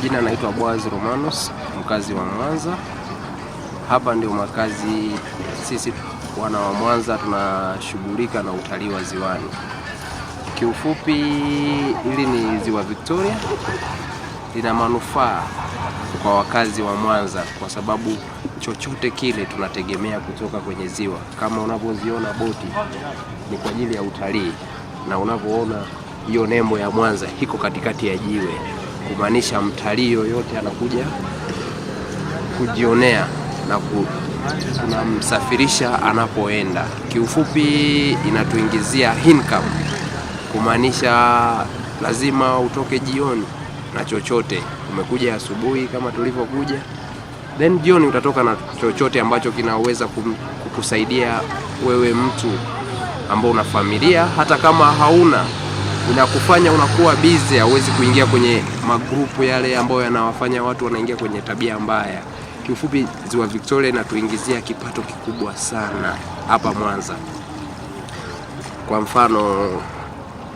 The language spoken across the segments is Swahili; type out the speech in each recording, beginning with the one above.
Majina naitwa Boaz Romanos, mkazi wa Mwanza. Hapa ndio makazi, sisi wana wa Mwanza tunashughulika na utalii wa ziwani. Kiufupi, hili ni Ziwa Victoria, lina manufaa kwa wakazi wa Mwanza kwa sababu chochote kile tunategemea kutoka kwenye ziwa. Kama unavyoziona boti ni kwa ajili ya utalii, na unavyoona hiyo nembo ya Mwanza iko katikati ya jiwe, kumaanisha mtalii yoyote anakuja kujionea na tunamsafirisha anapoenda. Kiufupi, inatuingizia income, kumaanisha lazima utoke jioni na chochote. Umekuja asubuhi kama tulivyokuja, then jioni utatoka na chochote ambacho kinaweza kukusaidia wewe mtu ambao una familia, hata kama hauna, inakufanya unakuwa busy, hauwezi kuingia kwenye magrupu yale ambayo yanawafanya watu wanaingia kwenye tabia mbaya. Kiufupi, Ziwa Victoria inatuingizia kipato kikubwa sana hapa Mwanza. Kwa mfano,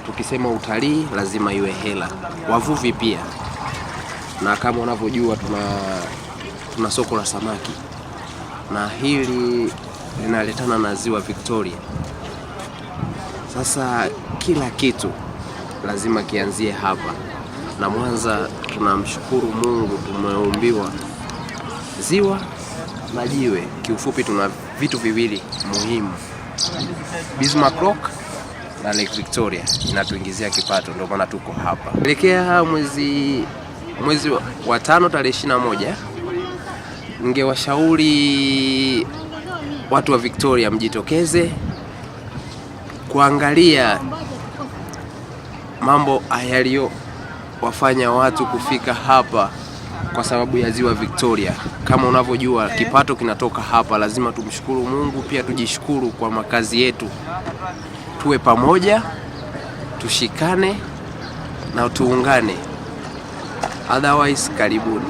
tukisema utalii lazima iwe hela, wavuvi pia, na kama unavyojua tuna soko la samaki na hili linaletana na Ziwa Victoria. Sasa kila kitu lazima kianzie hapa, na Mwanza tunamshukuru Mungu tumeumbiwa ziwa na jiwe. Kiufupi tuna vitu viwili muhimu, Bismarck Rock na Lake Victoria inatuingizia kipato, ndio maana tuko hapa. Elekea mwezi wa 5 tarehe 21, ningewashauri watu wa Victoria mjitokeze kuangalia mambo yaliyowafanya watu kufika hapa kwa sababu ya Ziwa Victoria. Kama unavyojua kipato kinatoka hapa, lazima tumshukuru Mungu, pia tujishukuru kwa makazi yetu. Tuwe pamoja, tushikane na tuungane, otherwise karibuni.